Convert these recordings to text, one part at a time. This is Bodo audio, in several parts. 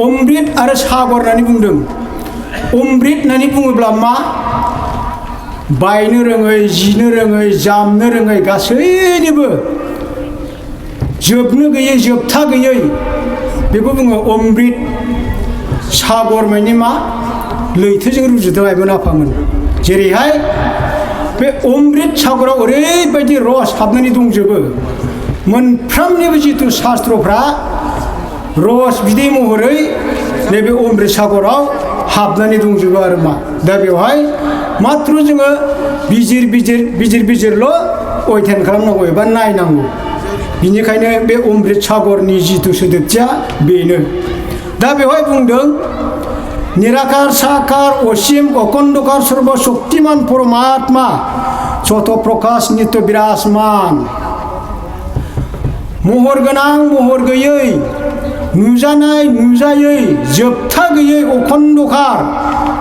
अमृत आरो सागर होननानै बुंदों। अमृत होननानै बुङोब्ला मा? बायनो रोङै, जिनो रोङै, जामनो रोङै, गासैनिबो जोबनो गैयै, जोबथा गैयै, बेखौ बुङो अमृत। सागर माने मा? लैथोजों रुजुदों आइमोन आफामोन। जेरैहाय बे अमृत सागराव ओरैबायदि रस हाबनानै दंजोबो, मोनफ्रोमनिबो जिथु शास्त्रफ्रा रस बिदै महरै नैबे अमृत सागराव हाबनानै दंजोबो आरो मा। दा बेवहाय माथ्र जोङो बिजिरल' अध्ययन खालामनांगौ एबा नायनांगौ। बिनिखायनो बे अमृत सागरनि जिथु सोदोबथिया बेनो। दा बेवहाय बुंदों निराकार साकार असीम अखंडकार सर्व शक्तिमान परमात्मा स्वत प्रकाश नित्य विराजमान। महर गोनां महर गैयै, नुजानाय नुजायै, जोबथा गैयै, अखंडकार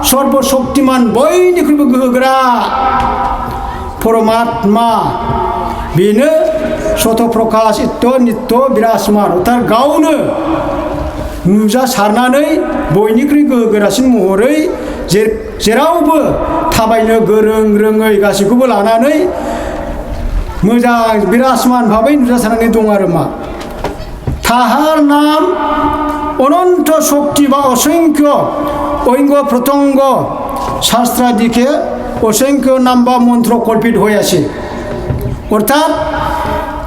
सर्व शक्तिमान बयनिख्रुइबो गोहोगोरा परमात्मा बेनो स्वत प्रकाश नित्य विराजमान। अर्थात गावनो नुजासारनानै बयनिख्रुइ गोहोगोरासिन महरै जेरावबो थाबायनो गोरों रोङै गासैखौबो लानानै मोजां विराजमान भाबै नुजासारनानै दं आरो मा। তাহার নাম অনন্ত শক্তি বা অসংখ্য অঙ্গ প্রত্যঙ্গ শাস্ত্রাদিকে অসংখ্য নাম বা মন্ত্র কল্পিত হয়ে আছে। অর্থাৎ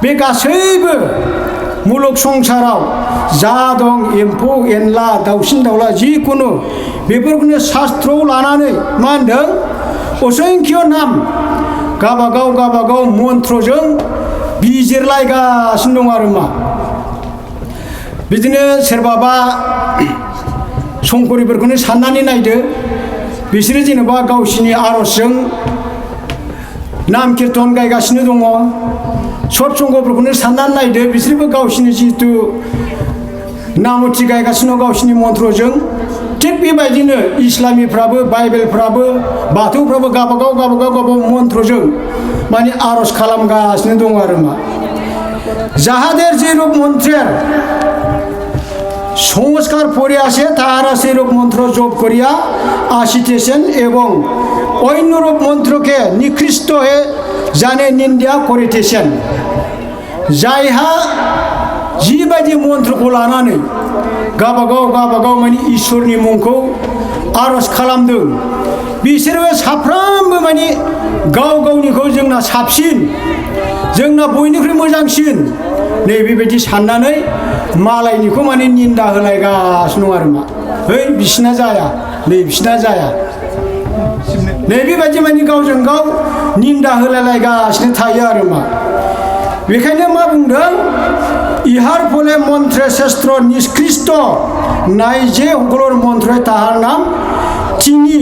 बे गासैबो मुलुग संसाराव जा दं एम्फौ एनला दाउसिन दाउला जिखुनु बेफोरखौनो शास्त्रआव लानानै मा होनदों असंख्य नाम गावबागाव मन्त्रजों बिजिरलायगासिनो दं आरो मा। बिदिनो सोरबाबा संकरिफोरखौनो साननानै नायदो, बिसोरो जेनेबा गावसिनि आरजजों नाम कीर्तन गायगासिनो दङ। सत्संगफोरखौनो साननानै नायदो, बिसोरबो गावसिनि जिहेतु नामथि गायगासिनो गावसिनि मन्त्रजों। थिग बेबायदिनो इस्लामिफ्राबो बाइबेलफ्राबो बाथौफ्राबो गावबागाव मन्त्रजों माने आरज खालामगासिनो दङ आरो मा। যাহাদের যে রূপ মন্ত্রের সংস্কার পড়ে আসে তাহারা সেই রূপ মন্ত্র জপ করিয়া আসিতেছেন এবং অন্য রূপ মন্ত্রকে নিকৃষ্ট হয়ে জানে নিন্দা করিতেছেন। जायहा जिबायदि मन्त्रखौ लानानै गावबागाव माने इसोरनि मुंखौ आरज खालामदों, बिसोरबो साफ्रोमबो माने गाव गावनिखौ जोंना साबसिन, जोंना बयनिख्रुइ मोजांसिन नै बेबायदि साननानै मालायनिखौ माने निन्दा होलायगासिनो दं आरो मा। है बिसिना जाया, नै बिसिना जाया, नै बेबायदि माने गावजों गाव निन्दा होलायलायगासिनो थायो आरो मा। बेखायनो मा बुंदों इहार फले मन्त्र शास्त्र निष्कृष्ट নাই যে সকলের মন্ত্র তাহার নাম চিনি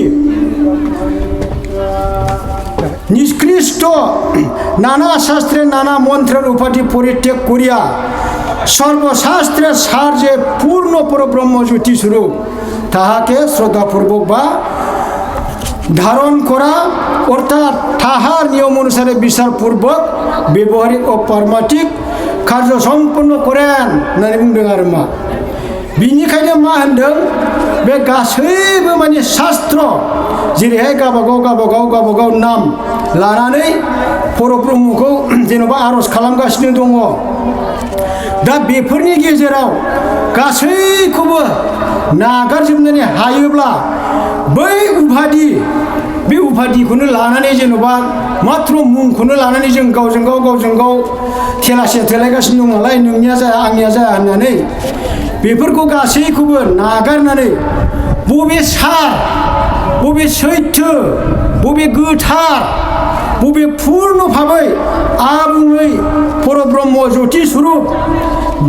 নিষ্কৃষ্ট। নানা শাস্ত্রে নানা মন্ত্রের উপাধি পরিত্যাগ করিয়া সর্বশাস্ত্রের সার যে পূর্ণ পরব্রহ্ম জ্যোতি স্বরূপ তাহাকে শ্রদ্ধাপূর্বক বা ধারণ করা, অর্থাৎ তাহার নিয়ম অনুসারে বিচারপূর্বক ব্যবহারিক ও পারমার্থিক কার্য সম্পন্ন করেন होननानै बुंदों आरो मा। बिनिखायनो मा होनदों बे गासैबो माने शास्त्र जेरैहाय गावबागाव नाम लानानै परब्रह्मखौ जेन'बा आरज खालामगासिनो दङ। दा बेफोरनि गेजेराव गासैखौबो नागारजोबनानै हायोब्ला बै उपाधि बे उपाधिखौनो लानानै जेन'बा माथ्र मुंखौनो लानानै जों गावजों गाव थेलासे थेलायगासिनो दं नालाय, नोंनिया जाया आंनिया जाया होननानै बेफोरखौ गासैखौबो नागारनानै बबे सार, बबे सैथो, बबे गोथार, बबे पूर्ण भाबै आबुङै परब्रह्म ज्योति स्वरूप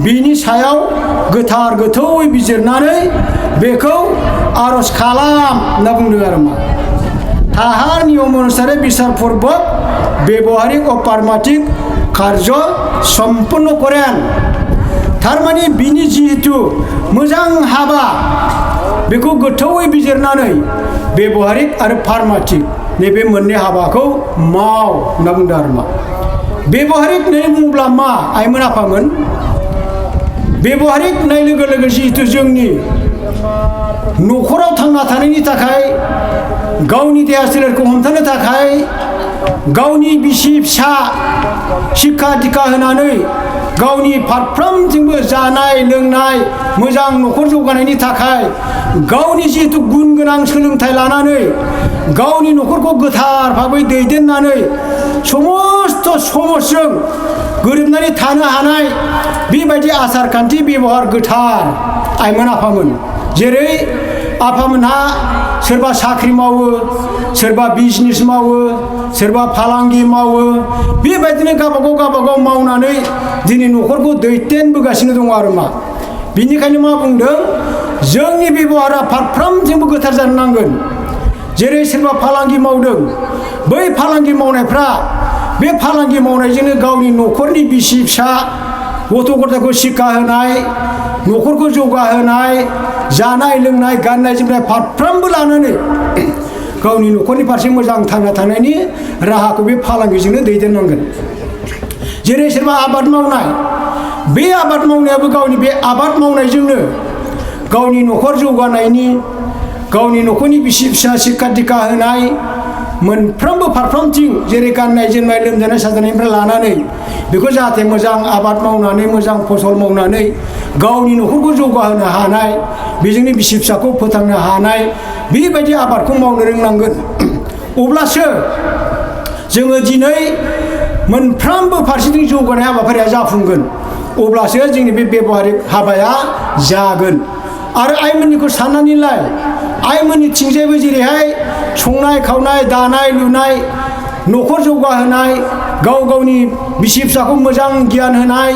बिनि सायाव गोथार गोथौयै बिजिरनानै बेखौ आरज खालाम होनना बुंदों आरो मा। তাহার নিয়ম অনুসারে বিচারপূর্বক ব্যবহারিক ও পারমার্থিক কার্য সম্পন্ন করেন। थारमाने बिनि जिहेतु मोजां हाबा बेखौ गोथौयै बिजिरनानै व्यवहारिक आरो पारमार्थिक नैबे मोननै हाबाखौ माव होनना बुंदों आरो मा। व्यवहारिक होननानै बुङोब्ला मा आइमोन आफामोन? व्यवहारिक होननाय लोगो लोगो जिहेतु जोंनि न'खराव थांना थानायनि थाखाय गावनि देहा सोलेरखौ हमथानो थाखाय गावनि बिसि फिसा शिक्षा दीक्षा होनानै गावनि फारफ्रोमथिंबो जानाय लोंनाय मोजां न'खर जौगानायनि थाखाय गावनि जिहेतु गुन गोनां सोलोंथाइ लानानै गावनि न'खरखौ गोथार भाबै दैदेननानै समस्त समाजजों गोरोबनानै थानो हानाय बेबायदि आसार खान्थि बेबहार गोथार आइमोन आफामोन। जेरै आफामोनहा सोरबा साख्रि मावो, सोरबा बिजनेस मावो, सोरबा फालांगि मावो, बेबायदिनो गावबागाव मावनानै दिनै न'खरखौ दैदेनबोगासिनो दङ आरो मा। बिनिखायनो मा बुंदों, जोंनि बेबहारा फारफ्रोमथिंबो गोथार जानो नांगोन। जेरै सोरबा फालांगि मावदों, बै फालांगि मावनायफ्रा बे फालांगि मावनायजोंनो गावनि न'खरनि बिसि फिसा गथ' गथायखौ शिक्षा होनाय, न'खरखौ जौगाहोनाय, जानाय लोंनाय गाननाय जोमनाय फारफ्रोमबो लानानै गावनि न'खरनि फारसे मोजां थांना थानायनि राहाखौ बे फालांगिजोंनो दैदेननांगोन। जेरै सोरबा आबाद मावनाय, बे आबाद मावनायाबो गावनि बे आबाद मावनायजोंनो गावनि न'खर जौगानायनि, गावनि न'खरनि बिसि फिसा शिक्षा दीक्षा होनाय, मोनफ्रोमबो फारफ्रोमथिं जेरै गाननाय जोमनाय लोमजानाय साजानायनिफ्राय लानानै बेखौ जाहाथे मोजां आबाद मावनानै मोजां फसल मावनानै गावनि न'खरखौ जौगाहोनो हानाय, बेजोंनो बिसि फिसाखौ फोथांनो हानाय बेबायदि आबादखौ मावनो रोंनांगोन। अब्लासो जोङो दिनै मोनफ्रोमबो फारसेथिं जौगानाय हाबाफारिया जाफुंगोन। अब्लासो जोंनि बे बेबहारिक हाबाया जागोन। आरो आइमोननिखौ साननानै लाय, आइमोननिथिंजायबो जेरैहाय संनाय खावनाय दानाय लुनाय न'खर जौगाहोनाय, गाव गावनि बिसि फिसाखौ मोजां गियान होनाय,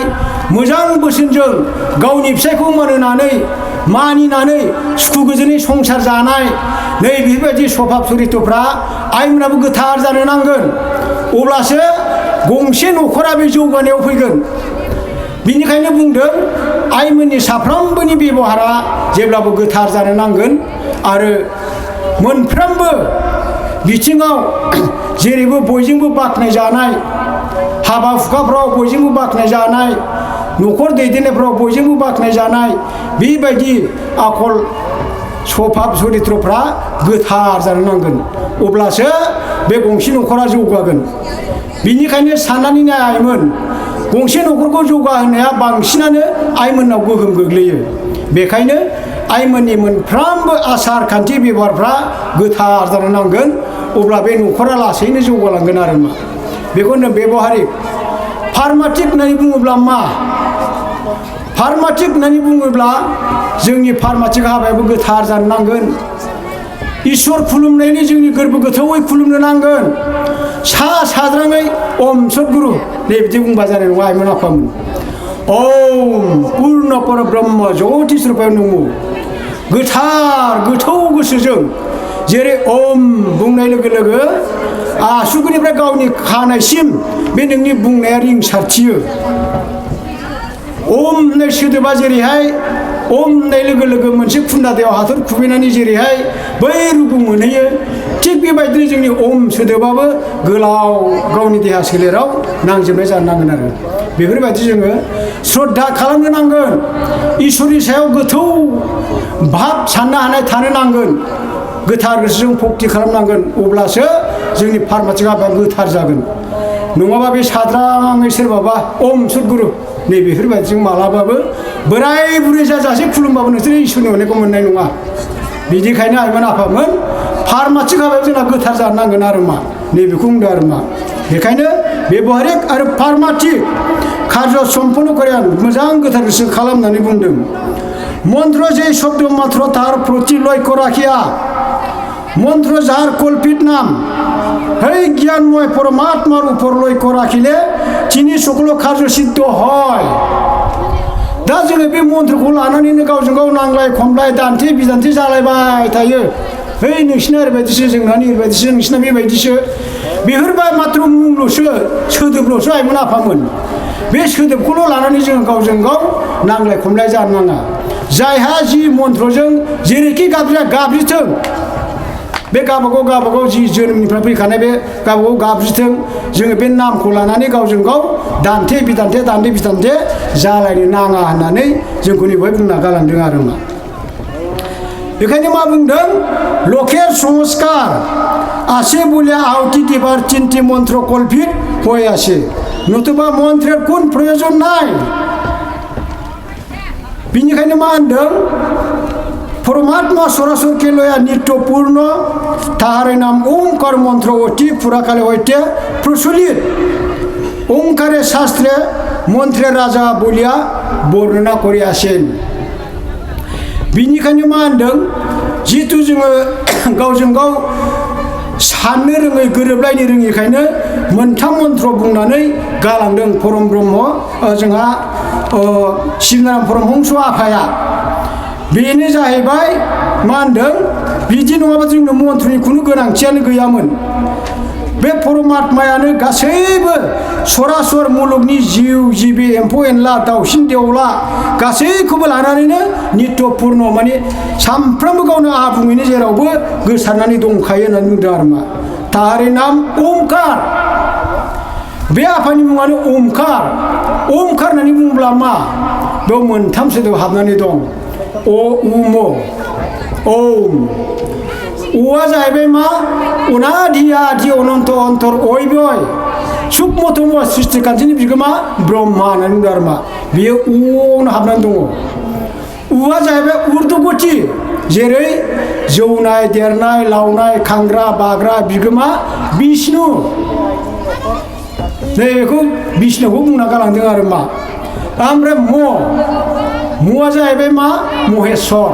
मोजां बोसोनजों गावनि फिसायखौ मोनहोनानै मानिनानै सुखु गोजोनै संसार जानाय, नै बेफोरबायदि स्वभाब चरित्रफ्रा आइमोनाबो गोथार जानो नांगोन। अब्लासो गंसे न'खरा बे जौगानायाव फैगोन। बिनिखायनो बुंदों, आइमोननि साफ्रोमबोनि बेबहारा जेब्लाबो गोथार जानो नांगोन आरो मोनफ्रोमबो बिथिङाव जेरैबो बयजोंबो बाख्नायजानाय, हाबा हुखाफ्राव बयजोंबो बाख्नायजानाय, न'खर दैदेननायफ्राव बयजोंबो बाख्नायजानाय बेबायदि आखल स्वभाब चरित्रफ्रा गोथार जानो नांगोन। अब्लासो बे गंसे न'खरा जौगागोन। बिनिखायनो साननानै नाय आइमोन, गंसे न'खरखौ जौगाहोनाया बांसिनानो आइमोननाव गोहोम गोग्लैयो। बेखायनो आइमोननि मोनफ्रोमबो आसार खान्थि बेबहारफ्रा गोथार जानो नांगोन। अब्ला बे न'खरा लासैनो जौगालांगोन आरो मा। बेखौनो बेबहारिक। फार्माटिक होननानै बुङोब्ला मा? फार्माटिक होननानै बुङोब्ला जोंनि फार्माटिक हाबायाबो गोथार जानो नांगोन। इसोर खुलुमनायनि जोंनि गोरबो गोथौयै खुलुमनो नांगोन। साज्राङै ओम सद्गुरु नै बिदि बुंबा जानाय नङा आइमोन आफामोन। ओम पुर्ण पर ब्रह्म ज्योति स्वरूपाय नमो। गोथार गोथौ गोसोजों जेरै ओम बुंनाय लोगो लोगो आसुगुरनिफ्राय गावनि खानायसिम बे नोंनि बुंनाया रिंसारथियो। ओम होननाय सोदोबा जेरैहाय ओम होननाय लोगो लोगो मोनसे खुन्दा दैयाव हाथर खुबैनानै जेरैहाय बै रुगुं मोनहैयो, थिग बेबायदिनो जोंनि ओम सोदोबाबो गोलाव गावनि देहा सोलेराव नांजोबनाय जानो नांगोन आरो। बेफोरबायदि जोङो श्रद्धा खालामनो नांगोन। इसोरनि सायाव गोथौ भाब साननो हानाय थानो नांगोन। गोथार गोसोजों भक्ति खालामनांगोन। अब्लासो जोंनि फार्माटिक हाबाया गोथार जागोन। नङाबा बे साज्राङै सोरबाबा ओम सद्गुरु नै बेफोरबायदिजों मालाबाबो बोराय बुरै जाजासे खुलुमबाबो नोंसोर इसोरनि अननायखौ मोननाय नङा। बिदिखायनो आइमोन आफामोन, फार्माटिक हाबायाव जोंना गोथार जानो नांगोन आरो मा। नैबेखौ बुंदों आरो मा। बेखायनो बेबहारिक आरो फार्माटिक कार्य सम्पन्न कराया मोजां गोथार गोसो खालामनानै बुंदों। मन्त्र जे शब्द मात्र तार प्रति लक्ष्य राखिया, मन्त्र যার কল্পিত নাম, এই জ্ঞানময় পরমাত্মার উপর লক্ষ্য রাখিলে তিনি সকল কার্য সিদ্ধ হয়। दा जोङो बे मन्त्रखौ लानानैनो गावजों गाव नांलाय खमलाय दान्थे बिदान्थे जालायबाय थायो। है नोंसिना ओरैबायदिसो, जोंनानि ओरैबायदिसो, नोंसिना बेबायदिसो। बेफोरबा मात्र मुंल'सो, सोदोबल'सो आइमोन आफामोन। बे सोदोबखौल' लानानै जोङो गावजों गाव नांलाय खमलाय जानो नाङा। जायहा जि मन्त्रजों जेरैखि गाबज्रिथों, बे गावबागाव जि जोनोमनिफ्राय फैखानाय बे गावबागाव गाबज्रिथों, जोङो बे नामखौ लानानै गावजों गाव दान्थे बिदान्थे जालायनो नाङा होननानै जोंखौ नैबेहाय बुंना गालांदों आरो मा। बेखायनो मा बुंदों लखेर संस्कार आसे बोले आवटी दिबार चिन्ति मन्त्र कल्पित हয়ে আছে नतुबा मन्त्रेर कोन प्रयोजन নাই बिनिखायनो मा होनदों परमात्मा सरासरके लया नित्यपूर्ण ताहारे नाम ओंकार मन्त्र अति पुराकाले हইতে प्रचलित ओंकारे शास्त्रे मन्त्रे राजा बलिया बर्णना করে আসেন बिनिखायनो मा होनदों जितु जोङो गावजों गाव साननो रोङै गोरोबलायनो रोङिखायनो मोनथाम मन्त्र बुंनानै गालांदों परम ब्रह्म जोंहा शिबनारायण परमहंस आफाया बेनो जाहैबाय मा होनदों बिदि नङाबा जोंनो मन्त्रनि खुनु गोनांथियानो गैयामोन बे परमात्मायानो गासैबो सरासर मुलुगनि जिउ जिबि एम्फौ एनला दाउसिन देवला गासैखौबो लानानैनो नित्यपूर्ण माने सामफ्रामबो गावनो आबुङैनो जेरावबो गोसारनानै दंखायो होननानै बुंदों आरो मा ताहारे नाम ओंकार बे आफानि मुङानो ओंकार ओंकार होननानै बुङोब्ला मा बेयाव मोनथाम सोदोब हाबनानै दं अ उ म ओम ओआ जाहैबाय मा अनादि आदि अनन्त अन्तर अयबय सुखमतम सृष्टि खान्थिनि बिगोमा ब्रह्मा होननानै बुंदों आरो मा बेयो उआवनो हाबनानै दङ उआ जाहैबाय उर्दुगति जेरै जौनाय देरनाय लावनाय खांग्रा बाग्रा बिगोमा विष्णु नैबेखौ विष्णुखौ बुंना गालांदों आरो मा ओमफ्राय मआ जाहैबाय मा महेश्वर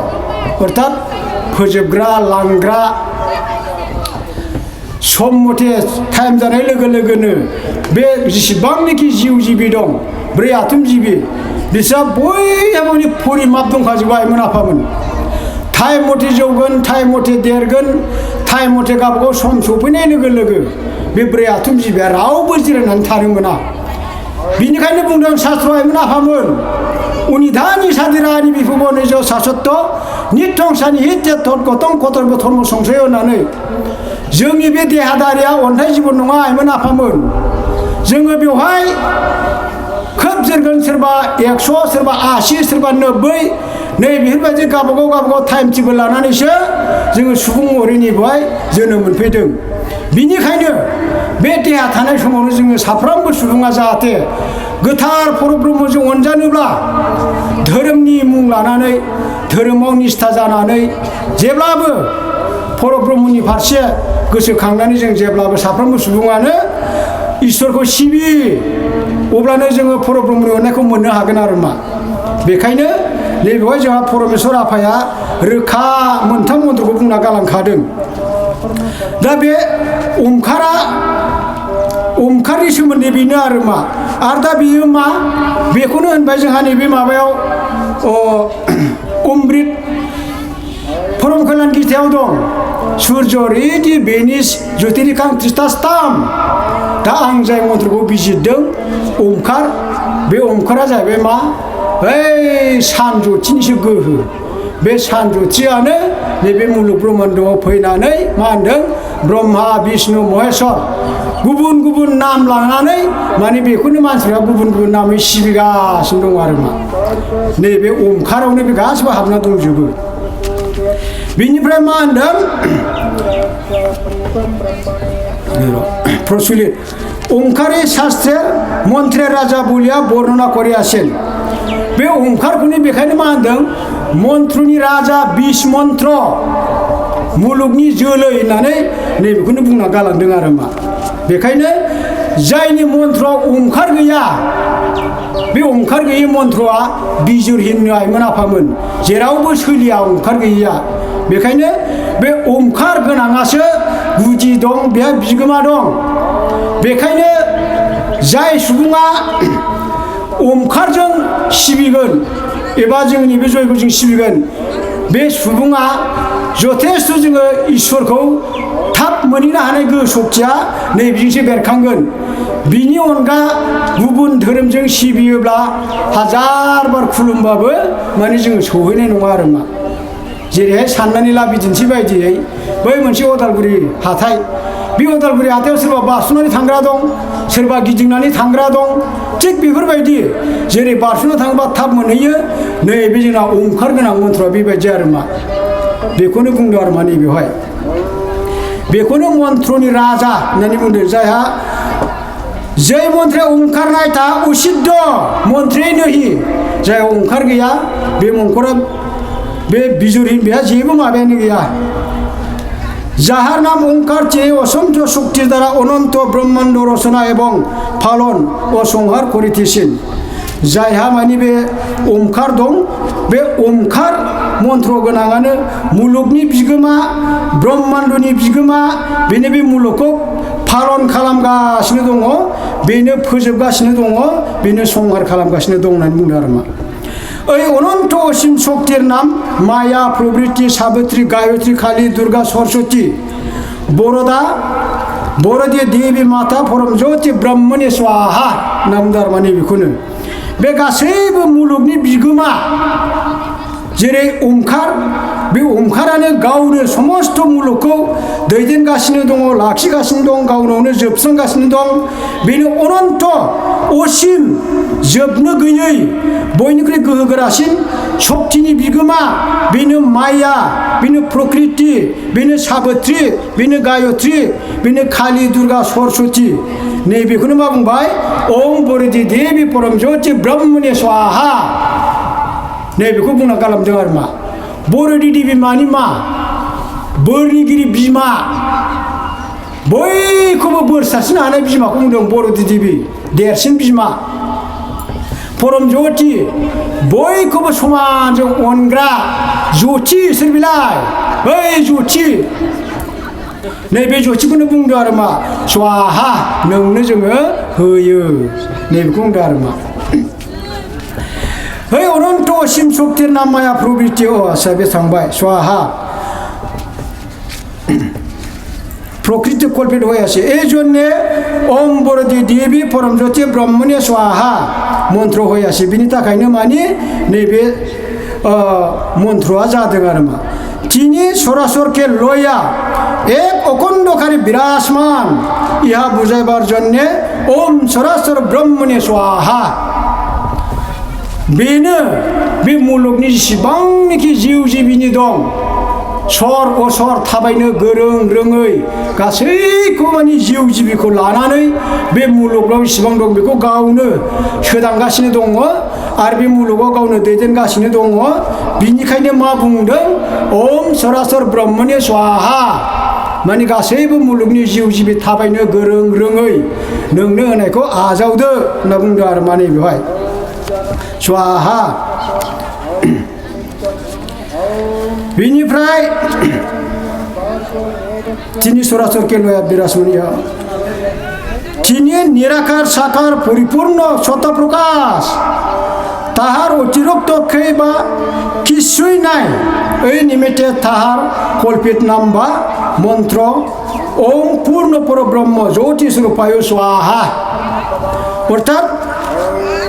अर्थात फोजोबग्रा लांग्रा सम मथे टाइम जानाय लोगो लोगोनो बे जेसेबांनाखि जिउ जिबि दं ब्रै आथोन जिबि बिस्रा बयहाबो परिमाप दंखाजोबो आइमोन आफामोन टाइम मथे जौगोन टाइम मथे देरगोन टाइम मथे गावबागाव सम सफैनाय लोगो लोगो बे ब्रै आथोन जिबिया रावबो जिरायनानै थानो मोना बिनिखायनो बुंदों शास्त्र आइमोन आफामोन उनिधानि सादिरानि बिफुबो निज शासत्व निथंसानि हित्य गतं कतर्ब धर्म संशय होननानै जोंनि बे देहादारिया अन्थाइ जिबन नङा आइमोन आफामोन जोङो बेवहाय खोब जोरगोन सोरबा 100 सोरबा 80 सोरबा 90 नै बेफोरबायदि गावबागाव टाइम टेबोल लानानैसो जोङो सुबुं महरैनि बेवहाय जोनोम मोनफैदों बिनिखायनो बे देहा थानाय समावनो जोङो साफ्रोमबो सुबुङा जाहाथे गोथार परब्रह्मजों अनजानोब्ला धोरोमनि मुं लानानै धोरोमाव निष्ठा जानानै जेब्लाबो परब्रह्मनि फारसे गोसोखांनानै जों जेब्लाबो साफ्रोमबो सुबुङानो इसोरखौ सिबि अब्लानो जोङो परब्रह्मनि अननायखौ मोननो हागोन आरो मा बेखायनो नैबेवहाय जोंहा परमेश्वर आफाया रोखा मोनथाम मन्त्रखौ बुंना गालांखादों दा बे ओंखारनि सोमोन्दै बेनो आरो मा आरो दा बेयो मा बेखौनो होनबाय जोंहा नैबे माबायाव अमृत परम कल्याण गीतायाव दं सूर्य रेडि बेनिस ज्योतिरिकां त्रिस्तास्ताम दा आं जाय मन्त्रखौ बिजिरदों ओंखार बे ओंखारा जाहैबाय मा बै सान ज्योतिनिसो गोहो बे सान ज्योतियानो नैबे मुलुग ब्रह्माण्डआव फैनानै मा होनदों ब्रह्मा विष्णु महेश्वर गुबुन गुबुन नाम लानानै माने बेखौनो मानसिफ्रा गुबुन गुबुन नामै सिबिगासिनो दं आरो मा नैबे ओंखारावनो बे गासिबो हाबना दंजोबो बिनिफ्राय मा होनदों प्रचलित ओंकारे शास्त्रे मन्त्रे राजा बलिया बर्णना করে আসেন बे ओंकारखौनो बेखायनो मा होनदों मन्त्रनि राजा 20 मन्त्र मुलुगनि जोलै होननानै नैबेखौनो बुंना गालांदों आरो मा बेखायनो जायनि मन्त्रआव ओंकार गैया बे ओंकार गैयै मन्त्रआ बिजुरहीन आइमोन आफामोन जेरावबो सोलिया ओंकार गैयैया बेखायनो बे ओंकार गोनाङासो गुदि दं बेहा बिगोमा दं बेखायनो जाय सुबुङा ओंकारजों सिबिगोन एबा जोंनि बे जयग'जों सिबिगोन बे सुबुङा जथेस्थ' जोङो इसोरखौ थाब मोनहैनो हानाय गोहो सक्तिया नैबेजोंसो बेरखांगोन बिनि अनगा गुबुन धोरोमजों सिबियोब्ला हाजार बार खुलुमबाबो माने जोङो सौहैनाय नङा आरो मा जेरैहाय साननानै ला बिदिन्थि बायदियै बै मोनसे अदालगुरि हाथाय बे अदालगुरि हाथायाव सोरबा बारस'नानै थांग्रा दं सोरबा गिदिंनानै थांग्रा दं थिग बेफोरबायदि जेरै बारस'ना थाङोबा थाब मोनहैयो नैबे जोंना ओंकार गोनां मन्त्रआ बेबायदि आरो मा बेखौनो बुंदों आरो माने बेवहाय बेखौनो मन्त्रनि राजा होननानै बुंदों जायहा जै मन्त्रया ओंखारनाय ता उसिद्ध मन्त्रे नहि जाय ओंखार गैया बे मंखरा बे बिजुरहीन बेहा जेबो माबायानो गैया যাহার নাম ওঙ্কার চেয়ে অসংখ্য শক্তির দ্বারা অনন্ত ব্রহ্মাণ্ড রচনা এবং পালন ও সংহার করিতেছেন जायहा माने बे ओंखार दं बे ओंखार मन्त्र गोनाङानो मुलुगनि बिगोमा ब्रह्माण्डनि बिगोमा बेनो बे मुलुगखौ पालन खालामगासिनो दङ बेनो फोजोबगासिनो दङ बेनो संहार खालामगासिनो दं होननानै बुंदों आरो मा ओइ अनन्त असीम शक्तिर नाम माया प्रवृत्ति सावित्री गायत्री काली दुर्गा सरस्वती बरदा बरदे देवी माता परम ज्योति ब्रह्मनि स्वाहा नाम दारमानि बेखौनो बे गासैबो मुलुगनि बिगोमा जेरै ओंखार बे ओंखारानो गावनो समस्त मुलुगखौ दैदेनगासिनो दङ लाखिगासिनो दं गावनावनो जोबस्रांगासिनो दं बेनो अनन्त असीम जोबनो गैयै बयनिख्रुइ गोहोगोरासिन शक्तिनि बिगोमा बेनो माया बेनो प्रकृति बेनो सावित्री बेनो गायत्री बेनो काली दुर्गा सरस्वती नैबेखौनो मा बुंबाय ओम बरदे देवी परम ज्योति ब्रह्मनि स्वाहा नैबेखौ बुंना गालांदों आरो मा बरदे देवी मानि मा बोरनिगिरि बिमा बयखौबो बोर सारस्रिनो हानाय बिमाखौ बुंदों बरदे देवी देरसिन बिमा परम ज्योति बयखौबो समानजों अनग्रा ज्योति सोर बिलाय ओइ ज्योति नैबे ज्योतिखौनो बुंदों आरो मा स्वाहा नोंनो जोङो होयो नैबेखौ बुंदों आरो मा है अनन्त असीम शक्तिर नाम माया प्रवृत्ति आच्छा बे थांबाय स्वाहा प्रकृति कल्पित হয়ে আছে এই জন্য ওম বরদে দেবী পরম জ্যোতি ব্রহ্মণে স্বাহা মন্ত্র হয়ে আছে बिनि थाखायनो माने नैबे मन्त्रआ जादों आरो मा তিনি সরাসরকে লয়া এক অখণ্ডকারী বিরাজমান ইহা বুঝাইবার জন্য ওম সরাসর ব্রহ্মণে স্বাহা बेनो बे मुलुगनि जेसेबांनाखि जिउ जिबिनि दं सर असर थाबायनो गोरों रोङै गासैखौ माने जिउ जिबिखौ लानानै बे मुलुगाव जेसेबां दं बेखौ गावनो सोदांगासिनो दङ आरो बे मुलुगाव गावनो दैदेनगासिनो दङ बिनिखायनो मा बुंदों ओम सरासर ब्रह्मनि स्वाहा माने गासैबो मुलुगनि जिउ जिबि थाबायनो गोरों रोङै नोंनो होनायखौ आजावदो होनना बुंदों आरो माने बेवहाय स्वाहा बिनिफ्राय তিনি সরাসরকে লয়া বিরাজমানিয়া তিনি নিরাকার সাকার পরিপূর্ণ শতপ্রকাশ তাহার অতিরিক্ত অক্ষয় বা কিছুই নাই এই নিমিত্তে তাহার কল্পিত নাম বা মন্ত্র ওম পূর্ণ পরব্রহ্ম জ্যোতিস্বরূপায় स्वाहा অর্থাৎ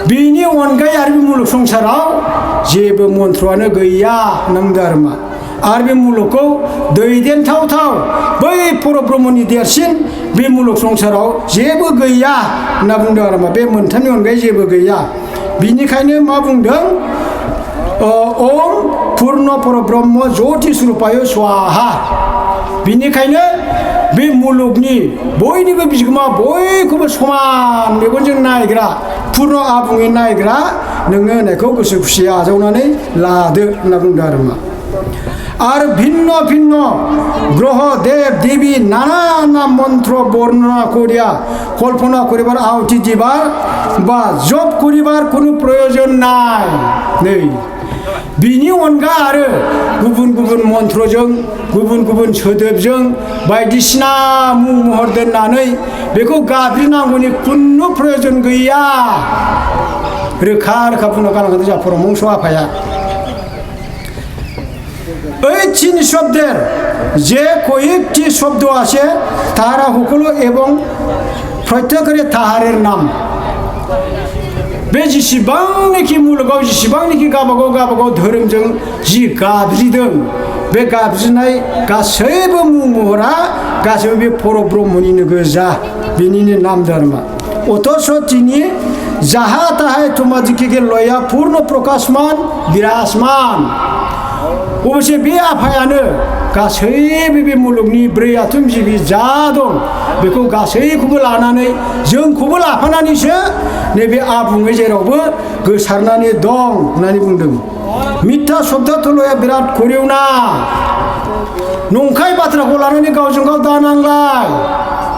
बिनि अनगायै आरो बे मुलुग संसाराव जेबो मन्त्रआनो गैया होनदों आरो मा आरो बे मुलुगखौ दैदेनथावथाव बै परब्रह्मनि देरसिन बे मुलुग संसाराव जेबो गैया होनना बुंदों आरो मा बे मोनथामनि अनगायै जेबो गैया बिनिखायनो मा बुंदों ओम पूर्ण परब्रह्म ज्योतिस्वरूपाय स्वाहा बिनिखायनो बे मुलुगनि बयनिबो बिगोमा बयखौबो समान मेगनजों नायग्रा पूर्ण आबुङै नायग्रा नोंनो होनायखौ गोसो खुसियै आजावनानै लादो होनना बुंदों आरो मा आरो भिन्न भिन्न ग्रह देव देवी नाना नाना मन्त्र बर्णना करिया कल्पना करिबार आहुति दिबार बा जप करिबार कोनो प्रयोजन नाय नै बिनि अनगा आरो गुबुन गुबुन मन्त्रजों गुबुन गुबुन सोदोबजों बायदिसिना मुं महर दोननानै बेखौ गाबज्रिनांगौनि खुनु प्रयोजन गैया रोखा रोखा बुंना गालांदों जोंहा परमहंस आफाया এই তিন শব্দের যে কয়েকটি শব্দ আছে তাহারা সকলো এবং প্রত্যেকের তাহারের নাম बे जेसेबांनाखि मुलुगाव जेसेबांनाखि गावबागाव धोरोमजों जि गाबज्रिदों बे गाबज्रिनाय गासैबो मुं महरा गासैबो बे परब्रह्मनिनो गोजा बिनिनो नाम धर्म अथच তিনি যাহা তাহাই তোমাদিকে লয়া পূর্ণ প্রকাশমান বিরাজমান अबसे बे आफायानो गासैबो बे मुलुगनि 4 आथोन जिबि जा दं बेखौ गासैखौबो लानानै जोंखौबो लाफानानैसो नैबे आबुङै जेरावबो गोसारनानै दं होननानै बुंदों। मिथ्या शब्द थलया बिराद करिउना नंखाय बाथ्राखौ लानानै गावजों गाव दा नांलाय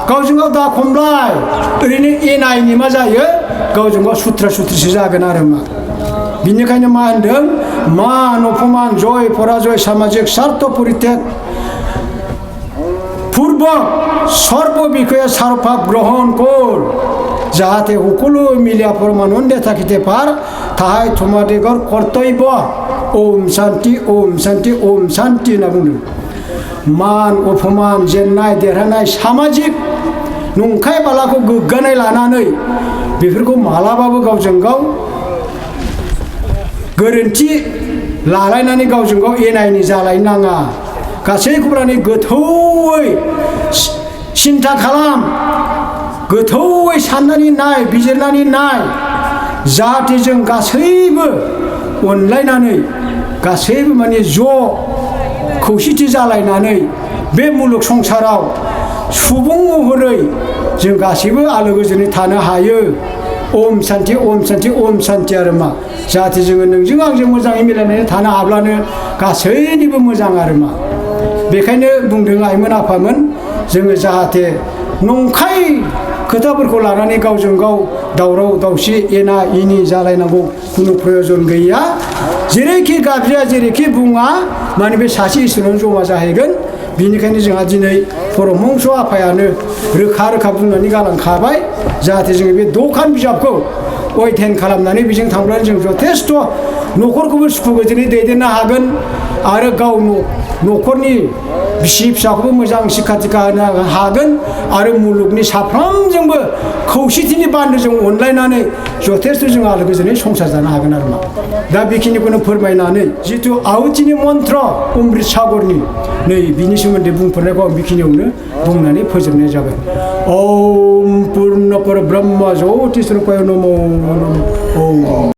गावजों गाव दा खमलाय ओरैनो एना एनि मा जायो गावजों गाव सुथ्रा सुथ्रिसो जागोन आरो मा बिनिखायनो मा होनदों मान अपमान जय पराजय सामाजिक स्वार्थ परित्याग पूर्वक सर्व বিষয়ে সারভাগ গ্রহণ কর যাহাতে সকলো মিলিয়া পরমানন্দে থাকিতে পার তাহাই তোমাদের কর্তব্য ওম শান্তি ওম শান্তি ওম শান্তি होनना बुंदों मान अपमान जेननाय देरहानाय सामाजिक नंखाय बालाखौ गोग्गानाय लानानै बेफोरखौ मालाबाबो गावजों गाव गोरोन्थि लालायनानै गावजों गाव एना एनि जालायनो नाङा गासैखौबो लानानै गोथौयै सिन्था खालाम गोथौयै साननानै नाय बिजिरनानै नाय जाहाथे जों गासैबो अनलायनानै गासैबो माने ज' खौसेथि जालायनानै बे मुलुग संसाराव सुबुं महरै जों गासैबो आलो गोजोनै थानो हायो ओम शान्ति ओम शान्ति ओम शान्ति आरो मा जाहाथे जोङो नोंजों आंजों मोजाङै मिलायनानै थानो हाब्लानो गासैनिबो मोजां आरो मा बेखायनो बुंदों आइमोन आफामोन जोङो जाहाथे नंखाय खोथाफोरखौ लानानै गावजों गाव दावराव दावसि एना एनि जालायनांगौ खुनु प्रयजन गैया जेरैखि गाबज्रिया जेरैखि बुङा माने बे सासे इसोरावनो जमा जाहैगोन बिनिखायनो जोंहा दिनै परमहंस आफायानो रोखा रोखा बुंनानै गालांखाबाय जाहाथे जोङो बे दखान बिजाबखौ अध्ययन खालामनानै बेजों थांब्लानो जों जथेस्थ' न'खरखौबो सुखु गोजोनै दैदेननो हागोन आरो गाव न'खरनि बिसि फिसाखौबो मोजां शिक्षा दिक्षा होनो हागोन आरो मुलुगनि साफ्रोमजोंबो खौसेथिनि बान्दोजों अनलायनानै जथेस्थ' जों आलो गोजोनै संसार जानो हागोन आरो मा दा बेखिनिखौनो फोरमायनानै जिथु आहुतिनि मन्त्र अमृत सागरनि नै बिनि सोमोन्दै बुंफोरनायखौ आं बेखिनियावनो बुंनानै फोजोबनाय जाबाय ओम पूर्ण परब्रह्म ज्योतिस्वरूपाय नमो नमः ओम